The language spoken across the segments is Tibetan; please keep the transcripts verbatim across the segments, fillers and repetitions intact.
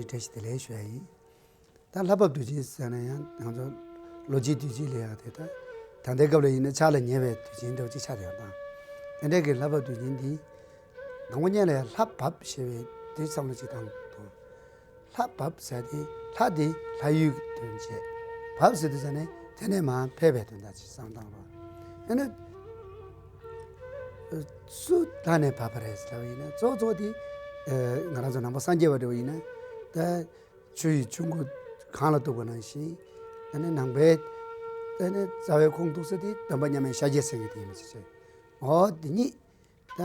བཀྲ་ཤིས་བདེ་ལེགས་ཞུ་ཡ་ཡིན། ད་ལྷ་བབས་དུས་ཆེན་ཟེར་ན་ཡང་ང་ཚོ་ལོ་རྒྱུས་དུས་ཆེན་ལ་ཡང་དེ་ད་ད་ལྟའི་སྐབས་ལ་ཡིན་ན་ཕྱག་ལ་ཉེ་བའི་དུས་ཆེན་འདྲ་བོ་ཅིག་ཆགས་ཡོད་དང་། དེ་འདྲའི་གི་ལྷ་བབས་དུས་ཆེན་འདི་དང་པོ་ཉིད་ལ་ཡང་ལྷ་བབས་ཞེས་པའི་དེ་བསམ་བློ་ཅིག་བཏང་འདུག་ལྷ་བབས་ཟེར་ཏེ་ལྷ་དེ་ལྷ་ཡུལ་གྱི་དོན་བྱེད། བབས་ཟེར་དུས་ཙ་ནས་དེ་ནས་མར་ཕེབས་པའི་དོན་དག་ཅིག་བསམ་བཏང་རོགས། ཨ་ནི་སུ་ལྷ་ནས་བབས་པ་རེད་ཟེར་བ་ཡིན་ན་གཙོ་བོ་གཙོ་བོ་དེ་ང་རང་ཚོ་ནང་པ་སངས་རྒྱས་པ་འདྲ་བ་ཡིན་ན་ད་ཆུ་ཡི་ཆུ་མགོ་གངས་ལ་གཏུགས་པ་ནང་བཞིན། ཨ་ནི་ནང་པའི་ཨ་ནི་རྩ་བའི་ཁུངས་གཏུགས་ས་དེ་སྟོན་པ་མཉམ་མེད་ཤཱཀྱ་སེང་གེ་དེ་ཡིན་པ་ཞིག་བྱས། འོ་དེ་ཉིད། ད་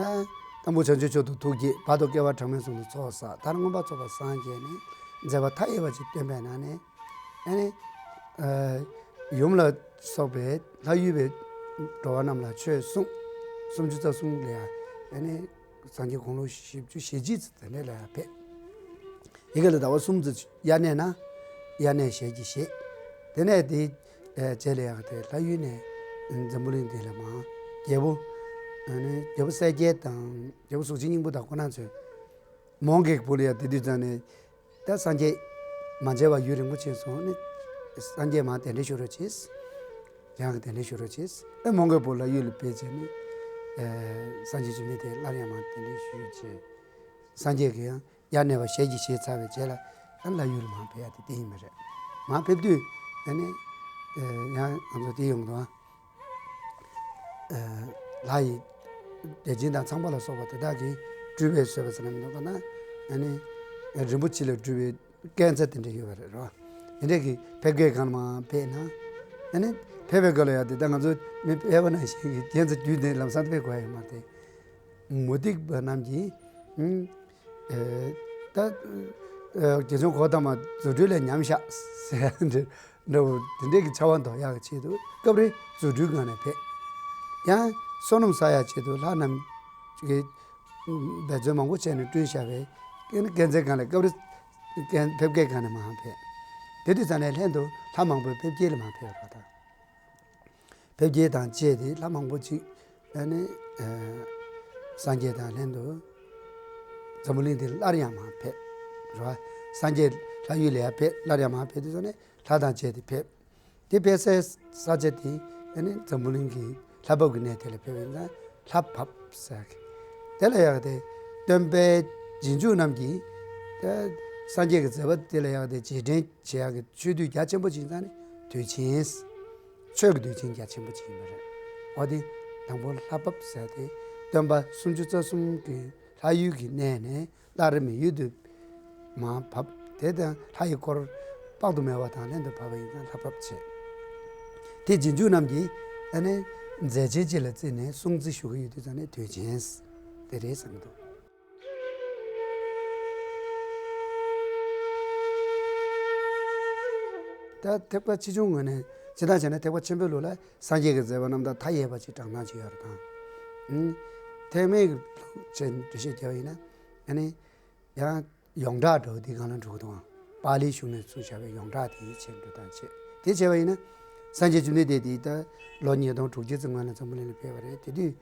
དང་པོ་བྱང་ཆུབ་མཆོག་ཏུ་ཐུགས་བསྐྱེད། བར་དུ་བསྐལ་པ་གྲངས་མེད་གསུམ་དུ་ཚོགས་བསགས། མཐར་མངོན་པར་རྫོགས་པར་སངས་རྒྱས་ནས། མཛད་པ་མཐའ་ཡས་པ་ཅིག་སྟོན་པའི་ནང་ནས་ཨ་ནི་ཡུམ་ལ་སོགས་པའི་ལྷ་ཡུལ་པའི་འགྲོ་བ་རྣམས་ལ་ཆོས་གསུངས། སུམ་ཅུ་རྩ་གསུམ་ལ་ཡང་ཨ་ནི་སངས་རྒྱས་དགུང་ལོ་བཞི་བཅུ་ཞེ་གཅིག་ཙམ་དེ་འདྲ་ལ་ཡང་ཕེབས། ཡི་གེ་ལ་ཟླ་བ་གསུམ་ཙམ་དབྱར་གནས་ན་དབྱར་གནས་ཞལ་གྱིས་བཞེས། དེ་ནས་དེ་རྗེས་ལ་ཡང་དེ་ལྷ་ཡུལ་ནས་འཛམ་བུ་གླིང་འདི་ལ་མར་རྒྱལ་པོ་ཨ་ནི་རྒྱལ་པོ་གསལ་རྒྱལ་དང་རྒྱལ་པོ་གཟུགས་ཅན་སྙིང་པོ་དང་ཁོ་རང་ཚོས་མོའུ་འགལ་གྱི་བུ་ལ་ཡང་དེ་དུས་ཙང་ནས་ད་སངས་རྒྱས་མ་མཇལ་བར་ཡུན་རིང་པོ་ཕྱིན་སོང་ནས། སངས་རྒྱས་མར་གདན་འདྲེན་ཞུ་རོགས་བྱེད། ཡང་གི་གདན་འདྲེན་ཞུ་རོགས་བྱེད། ཨེ་མོའུ་འགལ་བུ་ལྷ་ཡུལ་ལ་ཕེབས་བྱས་ནས་སངས་རྒྱས་བཅོམ་ལྡན་འདས་སླར་ཡང་མར་གདན་འདྲེན་ཞུས་བྱས། སངས་རྒྱས་ཀྱིས་ཡང་དབྱར་གནས་པ་ཞལ་གྱིས་བཞེས་ཚར་བའི་རྗེས་ལ་ཨ་ལྷ་ཡུལ་ལ་མར་ཕེབས་ཡ་དེ་དེ་ཡིན་པ་རེད། མར་ཕེབས་དུས་ཨ་ནི་ཡང་ང་ཚོ་དེ་ཡོང་དང་། ལྷ་ཡི་དད་ཅན་དང་ཚངས་པ་ལ་སོགས་པ་དེ་དག་གིས་སྤྲུལ་པས་གསོལ་བ་ཟེར་ན་མི་འདུག་ག་ན། ཨ་ནི་རིན་པོ་ཆེ་ལས་གྲུབ་པའི་སྐས་འཛེག་དེ་འདྲ་ཡོད་པ་རེད་རོ། དེ་འདྲས་ཀྱི་ཕེབས་སྐས་སྒང་ལ་མར་ཕེབས་ན། ཨ་ནི་ཕེབས་པའི་སྐབས་ལ་ཡང་དེ་ལྟར་ང་ཚོ་མི་ཕལ་པ་ནང་བཞིན་གྱི་སྐས་འཛེག་བརྒྱུད་དེ་ལམ་སང་ཕེབས་དགོས་ཡ་ཡོད་མ་རེད། མུ་སྟེགས་པ་རྣམས་ཀྱིས་ཨ་ད་རྒྱལ་བྱུང་གོའུ་ཏ་མ་རྫུ་འཕྲུལ་ལས་ཉམས་ཤག་ཟེར་ཡ་འདྲ་འདྲ་བོ་དེ་འདྲས་ཀྱི་ཆར་པ་འདོགས་ཡག་གི་ཆེད་དུ་སྐབས་རེ་རྫུ་འཕྲུལ་སྒང་ནས་ཕེབས། ཡང་བསོད་ནམས་བསགས་ཡག་ཆེད་དུ་ལྷ་རྣམས་ཀྱིས་འབད་བརྩོན་མང་པོ་བྱས་ནས་བསྐྲུན་བཞག་པའི་སྐས་འཛེག་སྒང་ལ་སྐབས་རེ་ཕེབས་སྐས་སྒང་ནས་མར་ཕེབས། དེ་དུས་ཙ་ནས་ལྷན་དུ་ལྷ་མང་པོས་ཕེབས་སྐྱེལ་ལ་མར་ཕེབས་པ་དང་། ཕེབས་སྐྱེལ་དང་བཅས་ཏེ་ལྷ་མང་པོ་ཅིག་ཨ་ནི་སངས་རྒྱས་དང་ལྷན་དུ་འཛམ་བུ་གླིང་འདིར་སླར་ཡང་མར་ཕེབས་རོ། སངས་རྒྱས་ལྷ་ཡུལ་ལ་ཡང་ཕེབས། སླར་ཡང་མར་ཕེབས་དུས་ཙ་ནས་ལྷ་དང་བཅས་ཏེ་ཕེབས། དེ་ཕེབས་སའི་ས་ཆ་དེ་ཨ་ནི་འཛམ་བུ་གླིང་གི་ལྷ་བབས་ཀྱི་གནས་དེ་ལ་ཕེབས་པ་ཡིན་ཙང་ལྷ་བབས་ཟེར་གི། དེ་ལ་ཡག་དེ་སྟོན་པའི་རྗེས་འཇུག་རྣམས་ཀྱིས་ད་སངས་རྒྱས་ཀྱི་མཛད་པ་དེ་ལ་ཡག་དེ་རྗེས་དྲན་བྱེད་ཡག་གི་ཆོས་དུས་རྒྱ་ཆེན་པོ་ཅིག་ཡིན་ཙང་ནི་དུས་ཆེན། ཆོས་ཀྱི་དུས་ཆེན་རྒྱ་ཆེན་པོ་ཅིག་ཡིན་པ་རེད། འོ་དེ་དང་པོ་ལྷ་བབས་ཟེར་ཏེ་སྟོན་པ་སུམ་ཅུ་རྩ་གསུམ་གྱི་ལྷ་ཡུལ་གྱི་གནས་ནས་སླར་མི་ཡུལ་དུ་མར་བབས། དེ་དང་ལྷ་ཡི་འཁོར་དཔག་ཏུ་མེད་པ་དང་ལྷན་དུ་བབས་པ་ཡིན་ཙང་ལྷ་བབས་བྱས། དེ་རྗེས་འཇུག་རྣམས་ཀྱིས་ཨ་ནི་མཛད་ཆེན་ཅིག་ལ་བརྩིས་ནས་སྲུང་བརྩི་ཞུ་གི་ཡོད་དུས་ཙང་ནས་དུས་ཆེན་དེ་རེད་བསམ་གྱི་འདུག་ད་ཐེག་པ་ཆེ་ཆུང་ངོས་ནས་ཇི་ལྟར་བྱས་ན་ཐེག་པ་ཆེན་པོའི་ལུགས་ལ་སངས་རྒྱས་ཀྱི་མཛད་པ་རྣམ་དག་མཐའ་ཡས་པ་ཅིག་བགྲང་སྟངས་ཅིག་ཡོད་རེད་དང་། ཨུམ། ཐེག་དམན་གྱི་ལུགས་བྱས་འགྲེལ་བཤད་བརྒྱབ་པ་ཡིན་ན་ཨ་ནི་ཡང་ཡོངས་གྲགས་འདྲ་བོ་འདི་སྒང་ལ་འགྲོ་གི་འདུག་ཨང་། པཱ་ལིའི་གཞུང་ནས་ཚུར་བཞག་པའི་ཡོངས་གྲགས་དེའི་ཆེད་འགྲོ་སྟངས་བྱེད། དེ་བྱས་པ་ཡིན་ན་སངས་རྒྱས་བཅོམ་ལྡན་འདས་དེ་ད་ལོ་ཉིས་སྟོང་དྲུག་བརྒྱ་ཙམ་སྔོན་ལ་འཛམ་བུ་གླིང་ལ་ཕེབས་པ་རེད། དེ་དུས་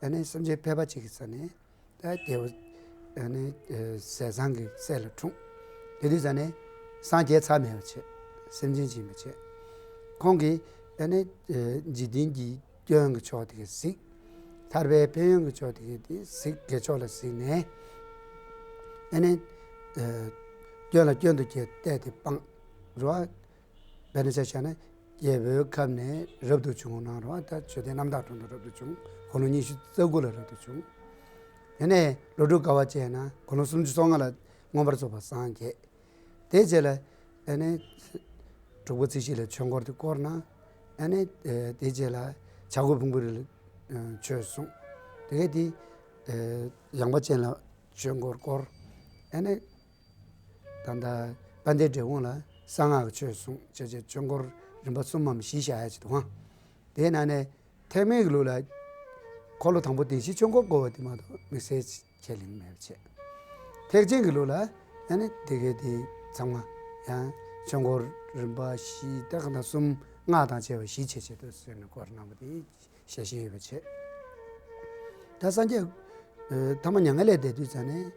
ཨ་ནི་སེམས་ཅན་ཕལ་པ་ཅིག་གི་རྩ་ནས། ད་དེ་བ་ཨ་ནི་ཟས་གཙང་གི་སྲས་ལ་འཁྲུངས། དེ་དུས་ཙ་ནས་སངས་རྒྱས་ཚར་མེད་པ་བྱས། སེམས་ཅན་ཅིག་ཡིན་པ་བྱས། ཁོང་གིས་ཨ་ནི་འཇིག་རྟེན་གྱི་སྐྱོན་གྱི་ཕྱོགས་དེ་ག་གཟིགས། ཐར་པའི་ཕན་ཡོན་གྱི་ཕྱོགས་དེ་ག་དེ་གཟིགས། དགེ་ཕྱོགས་ལ་གཟིགས་ནས་ཨ་ནི་སྐྱོན་ལ་སྐྱོན་དུ་བལྟས་ཏེ་སྤངས་རོ། དཔེར་ན་ཆ་བཞག་ན་རྒྱལ་པོའི་ཁབ་ནས་རབ་ཏུ་བྱུང་གནང་རོགས། ད་མཆོད་རྟེན་རྣམ་དག་གྲོང་དུ་རབ་ཏུ་བྱུང་། དགུང་ལོ་ཉི་ཤུ་རྩ་དགུ་ལ་རབ་ཏུ་བྱུང་། དེ་ནས་ལོ་དྲུག་དཀའ་བ་སྤྱད་ན་དགུང་ལོ་སུམ་ཅུ་སོ་ལྔ་ལ་མངོན་པར་རྫོགས་པར་སངས་རྒྱས། དེའི་རྗེས་ལ་ཨ་ནི་དྲུག་པ་ཚེས་བཞི་ལ་ཆོས་འཁོར་དེ་བསྐོར་གནང་། ཨ་ནི་དེའི་རྗེས་ལ་བྱ་རྒོད་ཕུང་པོའི་རི་ལ་ཆོས་གསུངས། དེ་གས་དེ་ཡངས་པ་ཅན་ལ་ཆོས་འཁོར་བསྐོར། ཨ་ནི། ད་ལྟ་དཔལ་ལྡན་འབྲས་སྤུངས་ལ་གསང་སྔགས་ཀྱི་ཆོས་གསུངས་བྱས་བྱས་ཆོས་འཁོར་རིམ་པ་གསུམ་མམ་བཞི་བཞག་ཡ་ཅིག་འདུག་ཨང་། དེའི་ནང་ནས་ཐེག་དམན་གྱི་ལུགས་ལ་འཁོར་ལོ་དང་པོ་བདེན་བཞིའི་ཆོས་འཁོར་བསྐོར་བ་དེ་མ་གཏོགས་དམིགས་བསལ་ཁས་ལེན་མེད་པ་བྱས། ཐེག་ཆེན་གྱི་ལུགས་ལ་ཨ་ནི་དེ་གའི་དེ་ཚང་མ་ཡང་ཆོས་འཁོར་རིམ་པ་བཞི་ད་ག་ད་གསུམ་སྔགས་དང་བཅས་པ་བཞི་བྱས་བྱས་དུ་ཟེར་ནས་བསྐོར་གནང་བ་དེ། ཞལ་བཞེས་ཡོད་པ་བྱས། ད་སངས་རྒྱས་ཨ་ཐ་མ་མྱ་ངན་ལས་འདས་དུས་ཙ་ནས་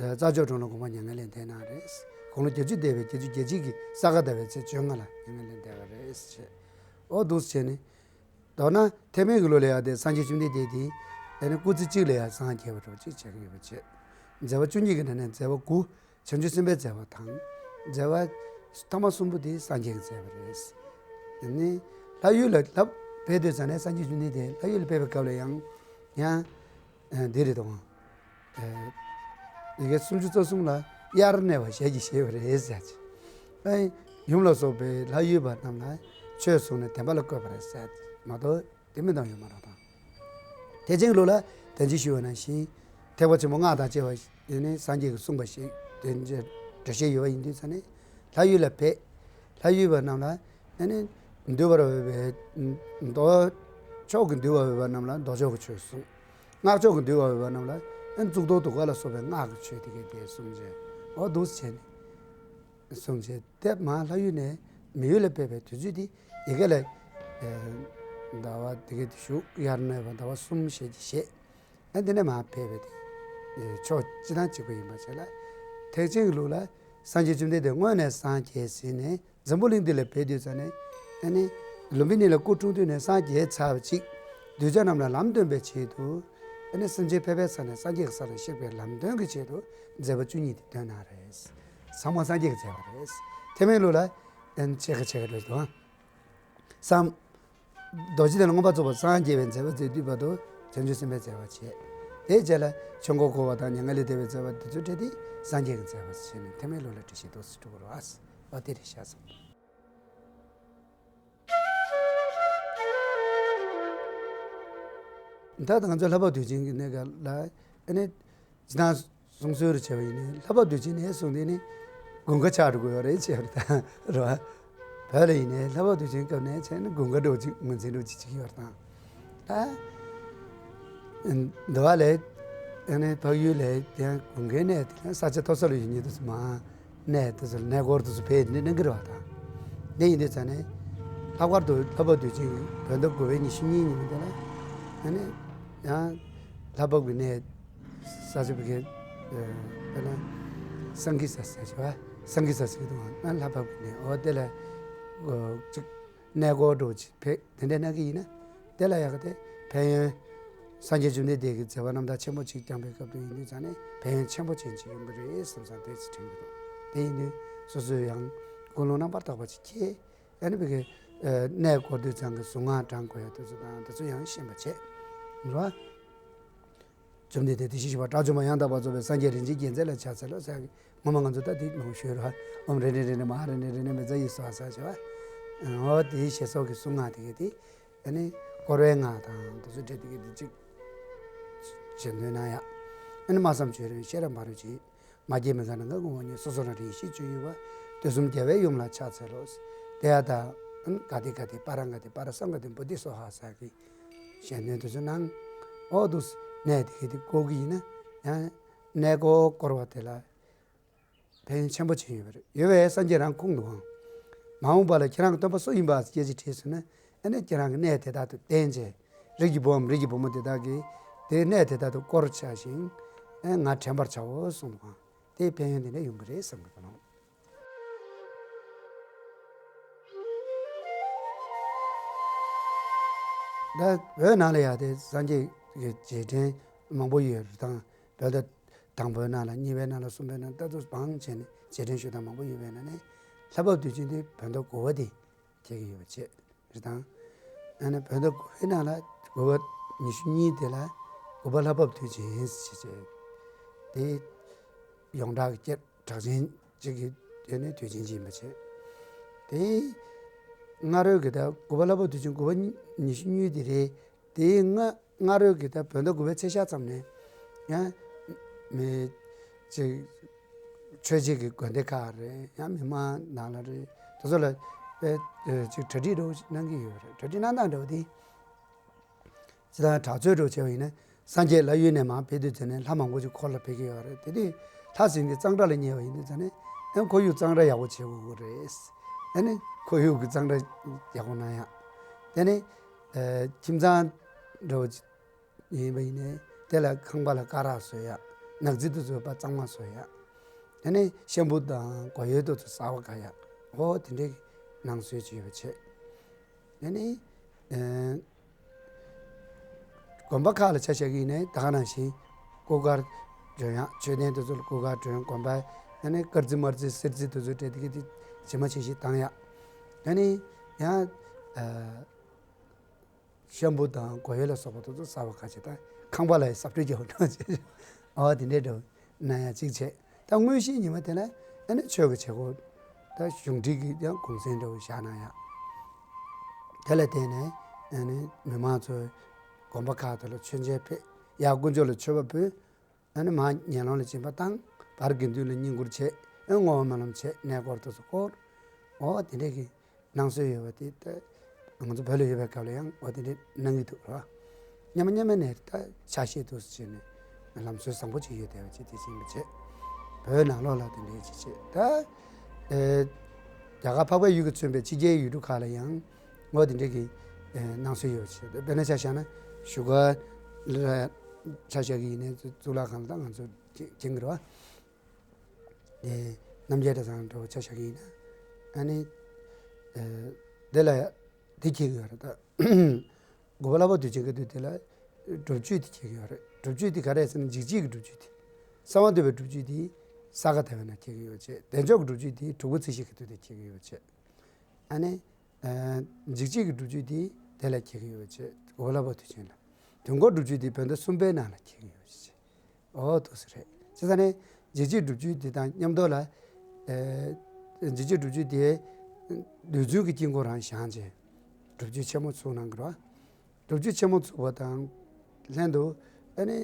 ཨ་རྩྭ་མཆོག་གྲོང་ལ་དགོངས་པ་མྱ་ངན་ལས་འདས་གནང་རེད། དགུང་ལོ་བརྒྱད་ཅུ་འདས་པའི་བརྒྱད་ཅུ་གྱ་གཅིག་གི་ས་ག་ཟླ་བའི་ཚེས་བཅོ་ལྔ་ལ་མྱ་ངན་ལས་འདས་པ་རེད་ཟེར། འོ་འདུག་སེ་བྱས་ནས། མདོར་ན་ཐེག་དམན་གྱི་ལུགས་ལ་ཡང་དེ་སངས་རྒྱས་བཅོམ་ལྡན་འདས་དེ་ཨ་ནི་སྐུ་ཚེ་གཅིག་ལ་ཡང་སངས་རྒྱས་པ་འདྲ་བོ་ཅིག་བྱེད་ཀྱི་ཡོད་པ་བྱས། མཛད་པ་བཅུ་གཉིས་ཀྱི་ནང་ནས་མཛད་པ་དགུ་བྱང་ཆུབ་སེམས་དཔའི་མཛད་པ་དང་། མཛད་པ་ཐ་མ་གསུམ་པོ་དེ་སངས་རྒྱས་ཀྱི་མཛད་པ་རེད། དེ་ནས་ལྷ་ཡུལ་ལ་ལྷ་ཕེབས་དུས་ཙ་ནས་སངས་རྒྱས་བཅོམ་ལྡན་འདས་ལྷ་ཡུལ་ལ་ཕེབས་པའི་སྐབས་ལ་ཡང་ཡང་འདི་རེད་དོ། ཡི་གེ་སུམ་ཅུ་རྩ་གསུམ་ལ་དབྱར་གནས་པ་ཞལ་གྱིས་བཞེས་པ་རེད་ཟེར་གྱི། ཡུམ་ལ་སོགས་པའི་ལྷ་ཡུལ་པ་རྣམས་ལ་ཆོས་གསུངས་ནས་བདེན་པ་ལ་བཀོད་པ་རེད་ཟེར་མ་གཏོགས་དེ་མིན་དང་ཡོད་མ་རེད་དང་། ཐེག་ཆེན་གྱི་ལུགས་ལ་དོན་ཅིག་ཞུས་པ་ནང་བཞིན། ཐེག་པ་ཆེན་པོ་སྔགས་དང་བཅས་པ་ཡིན་ནི་སངས་རྒྱས་ཀྱིས་གསུངས་པ་ཞིག་དོན་འགྲེལ་བཤད་ཡོད་པ་ཡིན་དུས་ཙ་ནས་ལྷ་ཡུལ་ལ་ཕེབས། ལྷ་ཡུལ་པ་རྣམས་ལ་ཨ་ནི་འདུལ་བར་འོས་པའི་མདོ་ཕྱོགས་ཀྱི་འདུལ་བར་འོས་པ་རྣམས་ལ་མདོ་ཕྱོགས་ཀྱི་ཆོས་གསུངས། སྔགས་ཕྱོགས་ཀྱི་འདུལ་བ་འོས་པ་རྣམས་ལ་ཨན་གཙུག་ཏོར་དུ་ག་ལ་སོགས་པའི་སྔགས་ཀྱི་ཆོས་དེ་གའི་དེ་གསུངས་བྱས། འོ་འདུག་སེ་བྱས་ནས་གསུངས་བྱས། དེ་མ་ལྷ་ཡུལ་ནས་མི་ཡུལ་ལ་ཕེབས་པའི་དུས་ཚོད་དེ་ཡི་གེ་ལ་ཟླ་བ་དེ་གའི་དེ་བཞུགས། དབྱར་གནས་པ་ཟླ་བ་གསུམ་ཞེས་ཀྱི་བཤད། ཨན་དེ་ནས་མ་ཕེབས་པའི་དེ་ཕྱོགས་གཅིག་དང་གཅིག་པ་ཡིན་པ་བྱས་ལ། ཐེག་ཆེན་གྱི་ལུགས་ལ་སངས་རྒྱས་བཅོམ་ལྡན་འདས་སྔོན་ནས་སངས་རྒྱས་ཟིན་ནས། འཛམ་བུ་གླིང་འདི་ལ་ཕེབས་དུས་ཙ་ནས་ཨ་ནི་ལུམ་བི་ནི་ལ་སྐུ་འཁྲུངས་དུས་ནས་སངས་རྒྱས་ཚར་བ་གཅིག་གདུལ་བྱ་རྣམས་ལ་ལམ་སྟོན་པའི་ཆེད་དུ། ཨ་ནི་སེམས་ཅན་ཕལ་པའི་ས་ནས་སངས་རྒྱས་ཀྱི་ས་ལ་གཤེགས་པའི་ལམ་སྟོན་གྱི་ཆེད་དུ་མཛད་པ་བཅུ་གཉིས་དེ་སྟོན་གནང་རེད། ཚང་མ་སངས་རྒྱས་ཀྱི་མཛད་པ་རེད། ཐེག་དམན་ལུགས་ལ་ཨ་ནི་ཕྱེད་ཀ་ཕྱེད་ཀ་འགྲོ་དང་། སམ། རྡོ་རྗེ་གདན་ལ་མངོན་པར་རྫོགས་པར་སངས་རྒྱས་པའི་མཛད་པ་མཛད་དུས་བར་དུ་བྱང་ཆུབ་སེམས་དཔའི་མཛད་པ་བྱས། དེའི་རྗེས་ལ་ཆོས་འཁོར་བསྐོར་བ་དང་མྱ་ངན་ལས་འདས་པའི་མཛད་པ་དེ་ཚོ་སྤྲད་དེ་སངས་རྒྱས་ཀྱི་མཛད་པ་བྱས་ནས་ཐེག་དམན་ལུགས་ལ་འགྲེལ་བཤད་ཏོག་ཙམ་འགྲོ་དགོས་རེད་བ། འོ་དེ་རེད་ཤག་སོང་། ད་ང་ཚོ་ལྷ་བབས་དུས་ཆེན་གྱི་གནས་སྐབས་ལ་ཨ་ནི། སྤྱིར་བཏང་གསུང་སྲོལ་རུ་བྱས་པ་ཡིན་ནའི་ལྷ་བབས་དུས་ཆེན་ནས་བཟུང་སྟེ་ནི་དགུན་ཁ་ཆགས་འགྲོ་གི་ཡོད་རེད་བྱས་པ་དང་རེད་བ། བོད་ལ་ཡིན་ནའི་ལྷ་བབས་དུས་ཆེན་སྐབས་ནས་བྱས་ནས་དགུན་ཁ་འགྲོ་ཅིག་ངོས་འཛིན་འགྲོ་ཅིག་བྱེད་ཀྱི་ཡོད་རེད་དང་། ད་འདི་བ་ལས་ཡང་ནས་བལ་ཡུལ་ལས་ཡང་དགུན་ཁའི་གནས་དེ་ལ་ས་ཆ་མཐོ་ས་ལ་ཡོད་མཁན་དུ་མ། གནས་དེ་ཚོ་གནས་སྐོར་དེ་ཚོ་ཕེབས་ནས་གནང་གི་རེད་བ་དང་། དེ་ཡིན་དུས་ཙང་ནས་ལྷག་པར་དུ་ལྷ་བབས་དུས་ཆེན་བོད་ཟླ་དགུ་པའི་ཉི་ཤུ་གཉིས་ཉིན་མོ་དེ་ལ་ཨ་ནི་ཡང་ལྷ་བབས་ཀྱི་གནས་ས་ཆ་བི་གའི་དཔེར་ན་སང་གི་ས་ས་ཆ་བ་སང་གི་ས་ས་གི་དུ་ང་ལྷ་བབས་ཀྱི་གནས་འོ་དེ་ལ་ཅིག་གནས་སྐོར་འགྲོ་ཅིག་ཕེབས་དེ་འདྲ་གནང་གི་ཡིན་ན་དེ་ལ་ཡག་གི་དེ་ཕན་ཡོན། སངས་རྒྱས་བཅོམ་ལྡན་འདས་ཀྱི་མཛད་པ་རྣམ་ཐར་ཆེན་པོ་ཅིག་བསྐྱངས་པའི་སྐབས་དུ་ཡིན་དུས་ཙང་ནས་ཕན་ཡོན་ཆེན་པོ་ཅན་ཅིག་ཡོང་གི་རེད་བསམ་བསམ་དེ་ཅིག་དྲན་གྱི་འདུག་དེ་ཡིན་དུས་སོ་སོས་ཡང་ཀུན་སློང་རྣམ་པར་དག་པ་ཅིག་སྐྱེས། ཨ་ནི་བི་གའི་གནས་སྐོར་དུས་ཙང་གི་གཟུངས་སྔགས་བགྲང་དགོས་ཡ་དེ་ཚོ་དང་དེ་ཚོ་ཡང་ཤེས་པ་བྱས། རེད་བ། བཅོམ་ལྡན་འདས་དེ་བཞིན་གཤེགས་པ་དགྲ་བཅོམ་པ་ཡང་དག་པར་རྫོགས་པའི་སངས་རྒྱས་རིན་ཆེན་རྒྱལ་མཚན་ལ་ཕྱག་འཚལ་ལོ་ཟེར་གི་ངོ་མ་ང་ཚོ་ད་དེ་མང་པོ་ཞུས་རེད་བ། ཨོཾ་རེ་ཎི་རེ་ཎི་མ་ཧཱ་རེ་ཎི་རེ་ཎི་མེ་ཛ་ཡེ་སྭཱ་ཧཱ་ཟེར་བ། འོ་དེའི་ཞེས་སོགས་ཀྱི་གཟུངས་སྔགས་དེ་གའི་དེ། ཨ་ནི་བསྐོར་བའི་སྔགས་དང་དེ་ཚོ་འདྲ་དེ་གའི་དེ་གཅིག་བྱེད་འདོད་ན་ཡང་། ཨ་ནི་སྨྲ་བསམ་བརྗོད་རེ་ཤེས་རབ་འབར་བའི་ཚིག་མ་སྐྱེས་མི་འགག་ནམ་མཁའི་ཀུན་འོང་ཉིད། སོ་སོ་ནང་རིགས་ཤེས་སྤྱོད་ཡུལ་བ། དུས་གསུམ་རྒྱལ་བའི་ཡུམ་ལ་ཕྱག་འཚལ་ལོ། དེ་ཡང་དག་ག་དེ་ག་དེ་པ་ར་ག་དེ་པ་ར་སཾ་ག་དེ་བོ་དྷི་སྭཱ་ཧཱ་ཟེར་གི་ཞལ་འདོན་དུ་ཚུར་གནང་། འོ་འདུག་སེ་གནས་དེ་གའི་དེ་བསྐོར་གི་ཡིན་ན་ཡང་གནས་སྐོར་བསྐོར་བ་དེ་ལ་ཕན་ཡོན་ཆེན་པོ་ཅིག་ཡོད་པ་རེད། ཡོད་པས་སངས་རྒྱས་རང་ཁོང་དུ་འོང་། མ་འོངས་པ་ལ་ཁྱེད་རང་གི་སྟོན་པ་སུ་ཡིན་པ་སྐད་ཆ་དྲིས་སོང་ན་ཨ་ནི་ཁྱེད་རང་གི་གནས་དེ་དག་ཏུ་བསྟན་བྱས། རིགས་ཀྱི་བུའམ་རིགས་ཀྱི་བུ་མོ་དེ་དག་གིས་དེའི་གནས་དེ་དག་ཏུ་བསྐོར་བྱ་ཞིང་། ཨེ་ང་དྲན་པར་བྱའོ་གསུངས་འདུག་ག་དེའི་ཕན་ཡོན་དེ་འདྲ་ཡོང་གི་རེད་བསམ་གི་འདུག་ལགས། ད་བོད་ནང་ལ་ཡང་དེ་སངས་རྒྱས་ཀྱི་རྗེས་དྲན་མང་པོ་ཡོད་རེད་དང་། བོད་ད་དང་པོའི་ནང་ལ་གཉིས་པའི་ནང་ལ་གསུམ་པའི་ནང་ལ་ད་དུ་བང་བྱས་ནས་རྗེས་དྲན་ཞུ་སྟངས་མང་པོ་ཡོད་པའི་ནང་ནས་ལྷ་བབས་དུས་ཆེན་དེ་བོད་ཟླ་དགུ་པ་དེ་འཁེལ་གྱི་ཡོད་པ་བྱས་རེད་དང་། ཨ་ནི་བོད་ཟླ་དགུ་པའི་ནང་ལ་དགུ་པ་ཉི་ཤུ་གཉིས་དེ་ལ་དགུ་པ་ལྷ་བབས་དུས་ཆེན་ཞེས་བྱས། དེ་ཡོངས་གྲགས་ཀྱི་སྐད་གྲགས་ཅན་གཅིག་གི་དེ་ནི་དུས་ཆེན་གཅིག་ཡིན་པ་བྱས། དེ་སྔ་རོལ་གྱི་ད་དགུ་པ་ལྷ་བབས་དུས་ཆེན་དགུ་པ་ཉི་ཤུ་གཉིས་དེ་རེད། དེའི་སྔ་སྔ་རོལ་གྱི་ད་བོད་ཟླ་དགུ་པའི་ཚེས་ཤར་ཙམ་ནས་ཡང་མི་ཅིག་ཆོས་བྱེད་ཀྱི་དགོན་སྡེ་ཁག་རེད། ཡང་མི་མང་ནང་ལ་རེད། དེ་ཚོ་ལ་དཔེ་ཅིག་གྲ་སྒྲིག་འདྲ་བོ་ཞིག་གནང་གི་ཡོད་རེད། གྲ་སྒྲིག་གནང་སྟངས་འདྲ་བོ་དེ། སྤྱིར་བཏང་གྲགས་ཚོད་འདྲ་བོ་བྱས་པ་ཡིན་ན་སངས་རྒྱས་ལྷ་ཡུལ་ནས་མར་ཕེབས་དུས་ཙམ་ནས་ལྷ་མང་པོ་ཅིག་འཁོར་ལ་ཕེབས་ཀྱི་ཡོད་རེད། དེ་དུས་ལྷ་ཟེར་མཁན་གཙང་སྦྲ་ལ་ཉེ་བ་ཡིན་དུས་ཙམ་ནས་ཨ་ཁོར་ཡུག་གཙང་སྦྲ་ཡག་པོ་བྱེད་དགོས་ཀྱི་རེད། ཨ་ནི་ཁོར་ཡུག་གི་གཙང་སྦྲ་ཡག་པོ་གནང་ཡག་དེ་ནས་ཁྱིམ་ཚང་འདྲ་བོ་ཅིག་ཡིན་པ་ཡིན་ནའི་དེ་ལ་ཁང་པ་ལ་སྐ་རགས་བཟོ་ཡག་ནག་རྩི་དེ་ཚོ་པ་གཙང་མ་བཟོ་ཡག་དེ་ནས་ཤམ་བུ་དང་སྒོ་ཡོལ་དེ་ཚོ་གསར་པ་ག་ཡག་འོ་དེ་འདྲའི་གི་སྣང་ཚུལ་ཅིག་ཡོད་པ་བྱས། དེ་ནས་ཨེ། དགོན་པ་ཁག་ལ་ཆ་བཞག་གི་ཡིན་ནའི་ད་ག་ནང་བཞིན་སྐུ་མཁར་སྒྲོན་ཡག་མཆོད་རྟེན་དེ་ཚོ་ལ་སྐུ་མཁར་སྒྲོན། དགོན་པ་ཡང་ནི་དཀར་རྩི་དམར་རྩི་སེར་རྩི་དེ་ཚོ་སྤྲད་དེ་གི་དེ་ཇི་མ་ཇི་བཞིན་བཏང་ཡག་དེ་ནས་ཡང་ཨ། ཤམ་བུ་དང་སྒོ་ཡོལ་ལ་སོགས་པ་དེ་ཚོ་གསར་པ་ག་ཅིག་དང་ཁང་པ་ལ་ཡང་གསར་སྤྲོས་རྒྱག་པ་འདྲ་ཅིག་འོ་དེ་འདྲའི་འདྲ་བོ་གནང་ཡག་ཅིག་བྱས། ད་དངོས་གཞིའི་ཉི་མ་དེ་ལ་ཨ་ནི་ཆོས་ཀྱི་བྱེད་སྒོ་ད་གཞུང་འབྲེལ་གྱི་ཡང་གུང་སེང་འདྲ་བོ་བཞག་གནང་ཡག་དེ་ལ་བརྟེན་ནས་ཨ་ནི་མི་མང་ཚོས་དགོན་པ་ཁག་དེ་ལ་མཆོད་མཇལ་ཕེབས། ཡར་དཀོན་མཆོག་ལ་མཆོད་པ་ཕུལ། ཨ་ནི་མར་ཉལ་ལོང་ལ་སྦྱིན་པ་བཏང་། བར་དགེ་འདུན་ལ་བསྙེན་བཀུར་བྱས། ཨེ་བསྔོ་བ་སྨོན་ལམ་བྱས། གནས་སྐོར་དེ་ཚོ་སྐོར། འོ་དེ་འདྲས་ཀྱི་སྣང་ཚུལ་ཡོད་པ་དེ་ད་ང་ཚོ་བོད་ལ་ཡོད་པའི་སྐབས་ལ་ཡང་འོ་དེ་འདྲས་གནང་གི་འདུག་ར། སྔོན་མ་སྔོན་མ་ནས་ད་ཆ་ཤས་འདུག་སེ་བྱས་ནས་ལམ་སྲོལ་བཟང་པོ་ཅིག་ཡོད་བསྡད་པ་ཅིག་དེ་བཞིན་མི་བྱེད། བོད་ནང་ལོགས་ལ་དེ་འདྲས་ཅིག་བྱེད་ད། ཨེ། རྒྱ་གར་འཕགས་པའི་ཡུལ་གྱིས་མཚོན་པའི་ཕྱི་རྒྱལ་ཡུལ་གྲུ་ཁག་ལ་ཡང་འོ་དེ་འདྲས་ཀྱི་ཨེ་སྣང་ཚུལ་ཡོད་པ་ཅིག་དཔེར་ན་ཆ་བཞག་ན་བཞུགས་སྒར་ལ་ཆ་བཞག་གི་ཡིན་ནའི་གཙུག་ལག་ཁང་ལ་ད་ང་ཚོ་མཁྱེན་གྱི་རེད་བ། དེ་རྣམ་རྒྱལ་གྲྭ་ཚང་འདྲ་བོ་ཆ་བཞག་གི་ཡིན་ན། ཨ་ནི། ཨེ། དེ་ལ་དེ་འཁྱེར་གྱི་ཡོད་རེད་ད། དགོན་པ་བསླབ་པ་དུས་ཆེན་གྱི་དུས་དེ་ལ་སྒྲུབ་མཆོད་དེ་འཁྱེར་གྱི་ཡོད་རེད། སྒྲུབ་མཆོད་དེ་ག་རེ་ཟེར་ན་འཇིགས་བྱེད་ཀྱི་སྒྲུབ་མཆོད་དེ། གསང་བ་འདུས་པའི་སྒྲུབ་མཆོད་དེ་ས་ག་ཟླ་བའི་ནང་འཁྱེར་གྱི་ཡོད་བྱས། བདེ་མཆོག་གི་སྒྲུབ་མཆོད་དེ་དྲུག་པ་ཚེས་བཞི་གི་དུས་དེ་འཁྱེར་གྱི་ཡོད་བྱས། ཨ་ནི། ཨེ། འཇིགས་བྱེད་ཀྱི་སྒྲུབ་མཆོད་དེ་དེ་ལ་འཁྱེར་གྱི་ཡོད་བྱས། དགོན་པ་བསླབ་པ་དུས་ཆེན་ལ། དུས་འཁོར་སྒྲུབ་མཆོད་དེ་བོད་ཟླ་གསུམ་པའི་ནང་ལ་འཁྱེར་གྱི་ཡོད་བྱས། འོ་འདུག་སེ་རེད། བྱས་ཙང་ནས་འཇིགས་བྱེད་སྒྲུབ་མཆོད་དེ་དང་མཉམ་དུ་ལ། ཨེ། འཇིགས་བྱེད་སྒྲུབ་མཆོད་དེ་རྡུལ་ཚོན་གྱི་དཀྱིལ་འཁོར་རང་བཞེངས་བྱས། སྒྲུབ་མཆོད་ཆེན་མོ་ཚུགས་གནང་གི་རེད་བ། སྒྲུབ་མཆོད་ཆེན་མོ་ཚུགས་པ་དང་ལྷན་དུ་ཨ་ནི།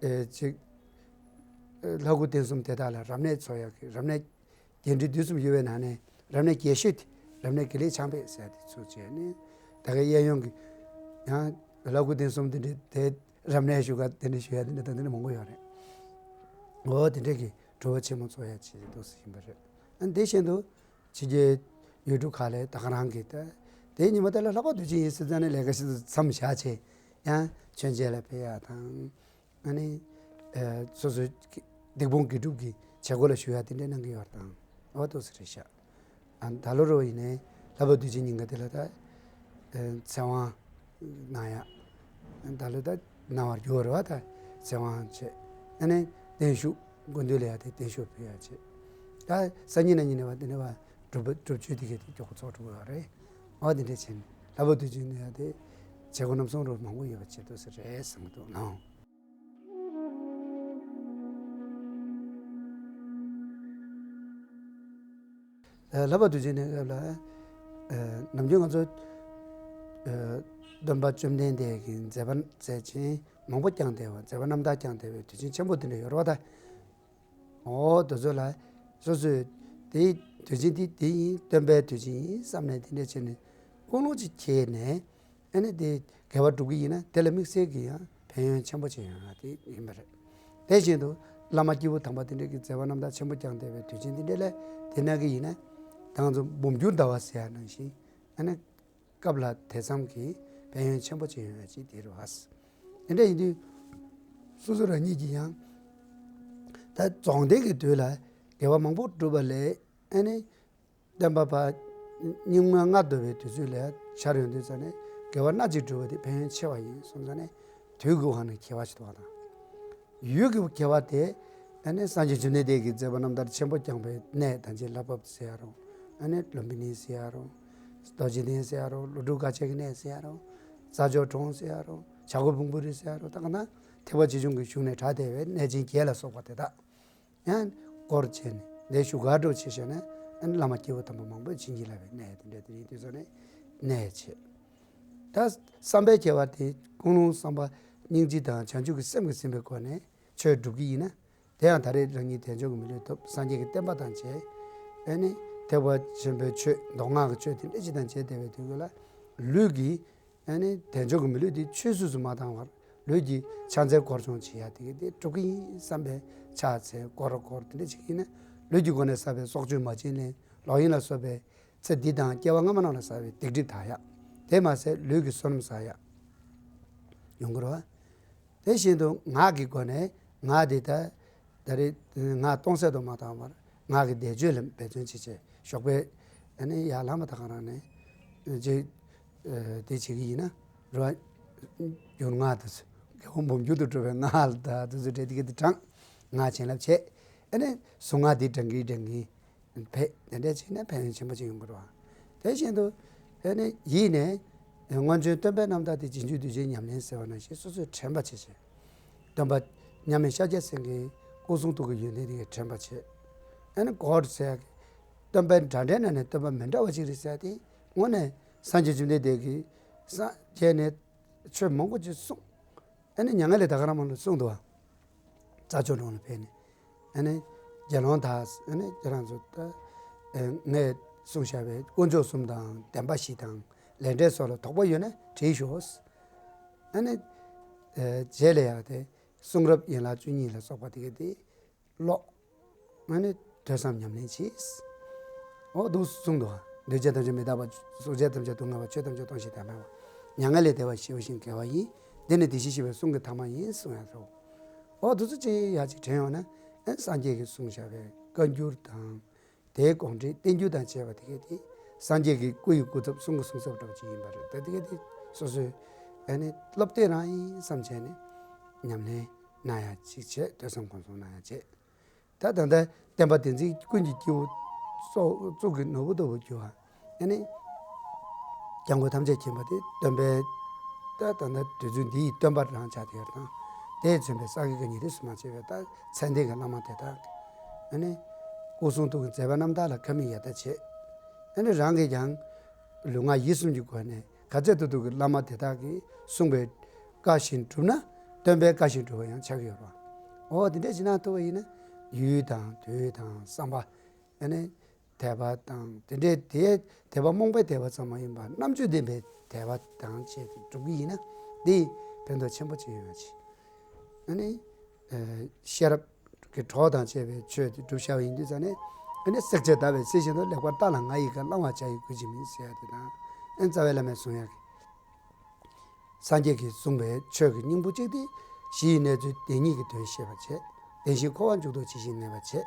ཨེ། ཅིག་ལྷ་སྐུ་རྟེན་གསུམ་དེ་དག་ལ་རབ་གནས་འཚོགས་ཡག་གི་རབ་གནས་རྒྱས་འབྲིང་བསྡུས་གསུམ་ཡོད་པའི་ནང་ནས་རབ་གནས་རྒྱས་ཤོས་དེ་རབ་གནས་དགེ་ལེགས་འཆང་ཕུད་ཟེར་ཡག་དེ་ཚུགས་བྱས་ནས་ད་གའི་གཡས་གཡོན་གྱི་ཡང་ལྷ་སྐུ་རྟེན་གསུམ་དེ་འདྲའི་དེ་རབ་གནས་ཞུ་ག་དེ་འདྲ་ཞུ་ཡག་དེ་འདྲ་དང་དེ་འདྲ་མང་པོ་ཡོད་རེད། འོ་དེ་འདྲས་ཀྱི་གྲུབ་པ་ཆེན་མོ་ཚོགས་ཡག་ཅིག་འདུག་སེ་ཡིན་པ་རེད། ཨ་ནི་དེ་བཞིན་དུ་ཕྱི་རྒྱལ་ཡུལ་གྲུ་ཁག་ལ་ད་ག་རང་གི་ད་དེའི་ཉི་མ་དེ་ལ་ལྷག་པར་དུས་ཆེན་ཡིན་ཟེར་ཙང་ནས་ལས་ཀ་ཞིག་མཚམས་བཞག་བྱས་ཡང་མཆོད་མཇལ་ལ་ཕེབས་ཡག་དང་། ཨ་ནི། ཨ། སོ་སོའི་སྡིག་སྤོང་དགེ་སྒྲུབ་ཀྱི་བྱེད་སྒོ་ལ་ཞུགས་ཡག་དེ་འདྲ་གནང་གི་ཡོད་རེད་དང་། འོ་འདུག་སེ་རེད་ཤག་ཨ། ད་ལོ་རུ་ཡིན་ནའི་ལྷག་པར་དུས་ཆེན་ཉིན་ག་དེ་ལ་ད། ཨ། ཚེ་དབང་གནང་ཡག་ད་ལོ་ད་གནང་བར་འགྱུར་བ་རེད་བ་ད། ཚེ་དབང་བྱས། ཨ་ནི་བརྟན་བཞུགས་དགོན་སྡེ་ལ་ཡག་དེ་བརྟན་བཞུགས་ཕུལ་ཡག་བྱས། ད་སང་ཉིན་གནངས་ཉིན་ནས་བ་དེ་ནས་བ་སྒྲུབ་པ་སྒྲུབ་མཆོད་དེ་ག་དེ་མགྱོགས་པོ་ཚོགས་གྲུབ་ཡོད་རེད། འོ་དེ་འདྲ་བྱས་ནས་ལྷག་པར་དུས་ཆེན་ནས་ཡག་དེ་བྱེད་སྒོ་རྣམ་གསུམ་རུ་མང་པོ་ཡོད་པ་བྱེད་འདུག་སེ་རེད་བསམ་གྱི་འདུག་ལགས། ལྷག་པར་དུ་བྱས་ནས་སྐབས་ལ། ནམ་རྒྱུན་ང་ཚོ་སྟོན་པ་བཅོམ་ལྡན་འདས་ཀྱི་མཛད་པ་མཛད་ཆེན་མང་པོ་བསྐྱངས་བསྡད་པ། མཛད་པ་རྣམ་དག་བསྐྱངས་བསྡད་པའི་དུས་ཆེན་ཆེན་པོ་དེ་འདྲ་ཡོད་རེད་བ་ད། འོ་དེ་ཚོ་ལ་སོ་སོས་དེའི་དུས་ཆེན་དེ་དེ་ཡིན། སྟོན་པའི་དུས་ཆེན་ཡིན་བསམ་ནས་དེ་འདྲ་བྱས་ནས་ཀུན་སློང་ཅིག་འཁྱེར་ནས། ཨ་ནི་དེ་དགེ་བ་སྒྲུབ་ཀྱི་ཡིན་ན་དེ་ལ་དམིགས་བསལ་གྱི་ཡང་ཕན་ཡོན་ཆེན་པོ་ཅིག་ཡོང་ཡག་དེ་ཡིན་པ་རེད། དེ་བཞིན་དུ་བླ་མ་སྐྱེས་བུ་དམ་པ་དེ་འདྲ་གི་མཛད་པ་རྣམ་དག་ཆེན་པོ་བསྐྱངས་བསྡད་པའི་དུས་ཆེན་དེ་འདྲ་ལ་དེ་གནང་གི་ཡིན་ན། ད་ང་ཚོ་འབུམ་འགྱུར་ཟླ་བ་ཟེར་ཡག་ནང་བཞིན་ཨ་ནི་སྐབས་ལ་དེ་ཙམ་གྱི་ཕན་ཡོན་ཆེན་པོ་ཅིག་ཡོང་ཡག་ཅིག་དེ་རེད་བ། དེ་འདྲ་ཡིན་དུས་སོ་སོ་རང་ཉིད་ཀྱིས་ཡང་ད་རྫོགས་ལྡན་གྱི་དུས་ལ་དགེ་བ་མང་པོ་བསྒྲུབས་པ་ལས་ཨ་ནི། སྟོན་པ་ཕར་སྙིགས་མ་ལྔ་བདོ་བའི་དུས་ཚོད་ལ་འཆར་ཡོང་དུས་ཙ་ནས་དགེ་བ་སྣ་གཅིག་བསྒྲུབས་པ་དེ་ཕན་ཡོན་ཆེ་བ་ཡིན་གསུངས་ཙ་ནས་དུས་ཀྱི་དབང་ནས་དགེ་བ་ཞིག་འདུག་བ་དང་། ཡུལ་གྱི་དགེ་བ་དེ་ཨ་ནི་སངས་རྒྱས་བཅོམ་ལྡན་འདས་ཀྱི་མཛད་པ་རྣམ་ཐར་ཆེན་པོ་བསྐྱངས་པའི་གནས་ད་ཅི་ལྷ་བབས་ཟེར་ཡ་རུང་། ཨ་ནི་ལུམྦི་ནི་ཟེར་ཡ་རུང་། རྡོ་རྗེ་གདན་ཟེར་ཡ་རུང་། ཀླུ་སྒྲུབ་དཀར་ཆག་གི་གནས་ཟེར་ཡ་རུང་། རྩྭ་མཆོག་གྲོང་ཟེར་ཡ་རུང་། བྱ་རྒོད་ཕུང་པོའི་རི་ཟེར་ཡ་རུང་། ད་ག་ན་ཐེག་པ་ཆེ་ཆུང་གི་གཞུང་ནས་གྲགས་བསྡད་པའི་གནས་ཆེན་བརྒྱད་ལ་སོགས་པ་དེ་དག་ཡང་སྐོར་བྱས་ནས་ལས་ཞུ་ག་འགྲོ་བྱེད་བྱས་ན་ཨ་ནི་བླ་མ་སྐྱེས་བུ་དམ་པ་མང་པོས་བྱིན་གྱིས་བརླབས་པའི་གནས་དེ་འདྲ་དེ་རིང་དུས་ཚོད་ནས་གནས་བྱེད། ད་བསམ་པའི་ཁྱད་པར་དེ་ཀུན་སློང་བསམ་པ་སྙིང་རྗེ་དང་བྱང་ཆུབ་ཀྱི་སེམས་ཀྱིས་ཟིན་པའི་སྒོ་ནས་ཆོས་སྒྲུབ་ཀྱི་ཡིན་ན། དེ་ཡང་ད་རེས་རང་ཉིད་དལ་འབྱོར་གྱི་མི་ལུས་ཐོབ། སངས་རྒྱས་ཀྱི་བསྟན་པ་དང་མཇལ། ཨ་ནི་ཐེག་པ་ཆེན་པོའི་ཆོས་མདོ་སྔགས་ཀྱི་ཆོས་དེ་འདྲ་ཅིག་དང་མཇལ་བསྡད་པའི་དུས་ལ་ལུས་ཀྱི་ཨ་ནི་དལ་འབྱོར་གྱི་མི་ལུས་དེ་ཆོས་སུ་སུ་མ་བཏང་བར་ལུས་ཀྱི་ཕྱག་འཚལ་སྐོར་སྦྱོང་བྱེད་ཡ་དེ་གི་དེ་སྒྲུབ་ཀྱི་ཡིན་བསམ་པའི་ཕྱག་འཚལ་སྐོར་སྐོར་དེ་འདྲ་ཅིག་ཡིན་ན་ལུས་ཀྱི་སྒོ་ནས་བསགས་པའི་སྲོག་གཅོད་མ་བྱིན་ལེན་ལོག་གཡེམ་ལ་སོགས་པའི་ཚེ་འདི་དང་སྐྱེ་བ་སྔ་མ་རྣམས་ལ་བསགས་པའི་སྡིག་སྒྲིབ་དག་ཡ། དེ་མ་ཟད་ལུས་ཀྱི་བསོད་ནམས་བསགས་ཡ་ཡོང་གི་རེད་བ། དེ་བཞིན་དུ་ངག་གི་སྒོ་ནས་ངག་དེ་ད་ ད་རེས་ང་སྟོང་ཟད་དུ་མ་བཏང་བར་ང་གི་བཟླས་བརྗོད་ལ་འབད་བརྩོན་བྱེད་ཆེད་ཞོགས་པའི་ཨ་ནི་ཡར་ལངས་པ་དང་ག་རང་ནས་ཅིག་དེ་བྱེད་ཀྱི་ཡིན་ན་རོ། རྒྱུན་ང་དུ་རྒྱལ་བ་འབུམ་འགྱུར་དུ་གྲུབ་པའི་ང་ལ་ད་དུ་ཚོ་འདྲེ་དེ་གི་དེ་དྲངས། ང་བྱིན་རླབས་བྱས། ཨ་ནི་གཟུངས་སྔགས་འདི་བགྲང་གིན་བགྲང་གིན་བས་དེ་འདྲས་བྱས་ན་ཕན་ཡོན་ཆེན་པོ་ཅིག་ཡོང་གི་རེད་བ། དེ་བཞིན་དུ་ཨ་ནི་ཡིད་ནས་སྔོན་བྱོན་སྟོན་པའི་རྣམ་ཐར་དེ་རྗེས་འཇུག་གདུལ་བྱའི་ཉམས་ལེན་ཟེར་བ་ནང་བཞིན་སོ་སོས་དྲན་པ་བྱེད་ཅིང་། སྟོན་པ་མཉམ་མེད་ཤཱཀྱ་སེང་གེའི་སྐུ་གསུང་ཐུགས་ཀྱི་ཡོན་ཏན་དེ་གའི་དྲན་པ་བྱེད། ཨ་ནི་གོ་ཟེར་ཡག་གི་སྟོན་པའི་འདྲ་འདྲའི་ནང་ནས་སྟོན་པ་མི་འདྲ་བ་ཅིག་རེད་ཟེར་ཏེ་དངོས་གནས་སངས་རྒྱས་བཅོམ་ལྡན་འདས་ཀྱིས་སངས་རྒྱས་ནས་ཆོས་མང་པོ་ཅིག་གསུངས། ཨ་ནི་མྱ་ངན་ལས་འདའ་ག་རང་མང་ལ་གསུངས་འདུག་བ། རྩྭ་མཆོག་གྲོང་ལ་ཕེབས་ནས། ཨ་ནི་དགེ་སློང་དག་ཨ་ནི་ཁྱེད་རང་ཚོ་ད་ངས་གསུངས་བཞག་པའི་དཀོན་མཆོག་གསུམ་དང་བདེན་པ་བཞི་དང་ལས་འབྲས་སོགས་ལ་དོགས་པ་ཡོད་ན་དྲིས་ཤོག་ཨ་ནི་རྗེས་ལ་ཡང་དེ་གསུང་རབ་ཡན་ལག་བཅུ་གཉིས་ལ་སོགས་པ་དེ་ག་དེ་ཀློག་ཨ་ནི་ཐོས་བསམ་ཉམས་ལེན་བྱེད། འོ་འདུག་གསུངས་འདུག་འདུས་བྱས་ཐམས་ཅད་མི་རྟག་པ། གཟུགས་བྱད་ཐམས་ཅད་སྡུག་བསྔལ་བ། ཆོས་ཐམས་ཅད་སྟོང་ཞིང་བདེན་པ་ཡིན་པ། མྱ་ངན་ལས་འདས་པ་ཞི་བ་ཞིང་དགེ་བ་ཡིན། འདི་ནི་བདེ་གཤེགས་སྤྱན་རས་གཟིགས་ཀྱི་ཐ་མ་ཡིན་གསུངས་ཡ་རོ། འོ་འདུག་ཚོ་ཅིག་ཡ་ཅིག་དྲན་ཡོང་ན་ཨ་ནི་སངས་རྒྱས་ཀྱིས་གསུངས་བཞག་པའི་བཀའ་འགྱུར་དང་། དེའི་དགོངས་འགྲེལ་བསྟན་འགྱུར་དང་བཅས་པ་དེ་གས་དེ་སངས་རྒྱས་ཀྱི་སྐུ་ཡི་སྐུ་ཚབ་གསུང་གི་གསུང་ཚབ་འདྲ་བ་ཅིག་ཡིན་པ་རེད། ད་དེ་གས་དེ་སོ་སོའི་ཨ་ནི་སློབ་དེབ་རང་ཡིན་བསམ་བྱས་ནས་ཉམས་ལེན་གནང་ཡ་ཅིག་བྱས། ཐོས་བསམ་སྒོམ་གསུམ་གནང་ཡ་བྱས། ད་ད་ལྟ་བསྟན་པ་བདེན་ཚིག་ཀུན་གྱི་སྐྱེས་བུ་གཙུག་གཙུག་གི་ནོར་བུ་ལྟ་བུ་གྱུར་བ། ཨ་ནི། སྐྱབས་མགོན་ཐམས་ཅད་མཁྱེན་པ་དེ་སྟོན་པའི་ད་ད་ལྟ་དུས་ཚོད་འདི་ཡི་སྟོན་པ་རང་ཆགས་དེ་དང་། དེས་མཚོན་པའི་སངས་རྒྱས་ཀྱི་ཉེ་རིང་སུ་མ་ཕྱེད་པའི་ད་མཚན་ལྡན་གྱི་བླ་མ་དེ་དག་ཨ་ནི། སྐུ་གསུང་ཐུགས་ཀྱི་མཛད་པ་རྣམ་དག་ལ་དགའ་མོས་ཡ་ད་བྱེད། ཨ་ནི་རང་གིས་ཀྱང་ལུས་ངག་ཡིད་གསུམ་གྱི་སྒོ་ནས་ག་ཚད་ཐུབ་ཐུབ་ཀྱི་བླ་མ་དེ་དག་གིས་གསུངས་པའི་བཀའ་བཞིན་བསྒྲུབས་ན་སྟོན་པའི་བཀའ་བཞིན་སྒྲུབ་པ་ཡང་ཆགས་ཀྱི་ཡོད་རེད་བ། འོ་དེ་འདྲ་ཞིག་གནང་ཐུབ་པ་ཡིན་ན་ཡུལ་དང་དུས་དང་བསམ་པ། ཨ་ནི་དད་པ་དང་དེ་འདྲའི་དེ་དད་པ་རྨོངས་པའི་དད་པ་ཙམ་མ་ཡིན་པར་རྣམ་དཔྱོད་ལྡན་པའི་དད་པ་དང་བཅས་ཏེ་སྒྲུབ་ཀྱི་ཡིན་ན་འདི་ཕན་ཐོགས་ཆེན་པོ་ཅིག་ཡོང་ཡ་ཆེ། ཨ་ནི་ཤེས་རབ་ཀྱི་གྲོགས་དང་བཅས་པའི་ཆོས་དེ་སྒྲུབ་བྱ་བ་ཡིན་དུས་ཙང་ནས། ཨ་ནི་བསྲེགས་བཅད་བརྡར་བའི་ཚིག་བཞིན་དུ་ལེགས་པར་བརྟགས་ལ་ང་ཡི་བཀའ། བླང་བར་བྱ་ཡི་གུས་ཕྱིར་མིན་ཟེར་ཡ་དེ་དང་། ཨ་ནི་རྩ་བའི་བླ་མས་གསུང་ཡ་གི། སངས་རྒྱས་ཀྱིས་གསུངས་པའི་ཆོས་ཀྱི་སྙིང་པོ་གཅིག་སྟེ། གཞི་ཡི་གནས་ཚུལ་བདེན་གཉིས་ཀྱི་དོན་ཤེས་པར་བྱེད། བདེན་བཞིའི་འཁོར་བ་མཇུག་རྫོགས་ཇི་བཞིན་གནས་པར་བྱེད།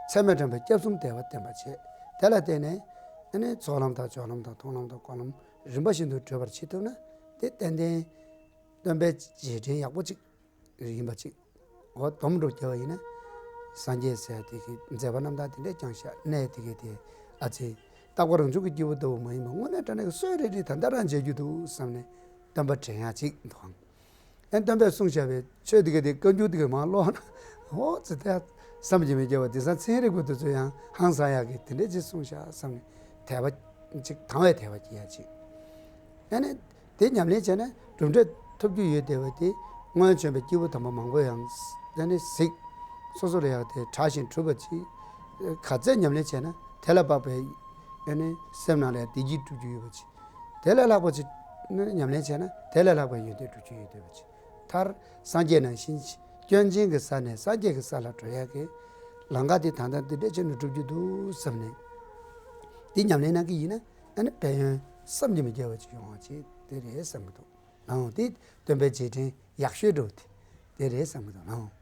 ཚད་མས་དྲངས་པའི་སྐྱབས་གསུམ་བདེ་བར་བསྟན་པར་བྱེད། དེ་ལ་བརྟེན་ནས་ཨ་ནི་ཚོགས་ལམ་དང་སྦྱོར་ལམ་དང་མཐོང་ལམ་དང་སྐོར་ལམ་རིམ་པ་བཞིན་དུ་བགྲོད་པར་བྱེད་ཐུབ་ན་དེ་ཏན་ཏན་སྟོན་པའི་རྗེས་དྲན་ཡག་པོ་གཅིག་ཡིན་པ་གཅིག་འོ་སྡོམ་སྒྲུབ་རྒྱབ་པ་ཡིན་ན། སངས་རྒྱས་ཟེར་དེ་གི་མཛད་པ་རྣམ་དག་དེ་འདྲས་བསྐྱངས་ཤག་གནས་དེ་གི་དེ་ཨ་ཙི། རྟག་པར་རང་བྱུང་གི་སྐྱེས་བུ་ལྟ་བུ་མ་ཡིན་པ་དངོས་གནས་དྲང་གནས་ཀྱི་སྲོལ་རེ་རེ་ད་ལྟ་རང་མཇལ་རྒྱུ་འདུག་བསམ་ནས་སྟོན་པ་དྲན་ཡག་ཅིག་འདུག་ཨང་། ཨེ་སྟོན་པས་གསུངས་བཞག་པའི་ཆོས་དེ་གི་དེ་བཀའ་འགྱུར་དེ་གི་མར་ཀློག་ན་འོ་ཙི་དེ་བསམ་གྱིས་མི་ཁྱབ་པ། དེང་སང་ཚན་རིག་པ་དེ་ཚོ་ཡང་ཧང་སང་ཡག་གི་དེ་འདྲས་ཅིག་གསུངས་ཤག་བསམ་ནས་དད་པ་ཅིག་དང་བའི་དད་པ་སྐྱེ་ཡག་ཅིག་ཨ་ནི། དེ་ཉམས་ལེན་བྱས་ན་གྲུབ་འབྲས་ཐོབ་རྒྱུ་ཡོད་བསྡད་པ་དེ་སྔོན་བྱོན་པའི་སྐྱེས་བུ་དམ་པ་མང་པོ་ཡང་ཨ་ནི་གཟིགས། སོ་སོ་ལ་ཡག་དེ་དྲག་ཞིང་གྲུབ་པ་ཅིག་ག་ཚད་ཉམས་ལེན་བྱས་ན་དེ་ལ་དཔག་པའི་ཨ་ནི་སེམས་ནང་ལ་ཡག་བདེ་སྐྱིད་སྒྲུབ་རྒྱུ་ཡོད་པ་ཅིག་དེ་ལས་ལྷག་པ་ཅིག་ཉམས་ལེན་བྱས་ན་དེ་ལས་ལྷག་པའི་ཡོན་ཏན་སྒྲུབ་རྒྱུ་ཡོད་བསྡད་པ་ཅིག་མཐར་སངས་རྒྱས་ནང་བཞིན་སྐྱོན་ཅན་གྱི་ས་ནས་སངས་རྒྱས་ཀྱི་ས་ལ་འགྲོ་ཡག་གི་ལམ་ཁ་དེ་ད་ལྟ་འདི་འདྲས་བྱས་ནས་སྒྲུབ་རྒྱུ་འདུག་བསམ་ནས་དེ་ཉམས་ལེན་གནང་གི་ཡིན་ན། ཨ་ནི་ཕན་ཡོན་བསམ་གྱིས་མི་ཁྱབ་པ་ཅིག་ཡོང་བ་ཅིག་དེ་རེད་བསམ་གྱི་འདུག་ལགས། དེ་སྟོན་པའི་རྗེས་དྲན་ཡག་ཤོས་འདྲ་བོ་དེ་དེ་རེད་བསམ་གྱི་འདུག་ལགས།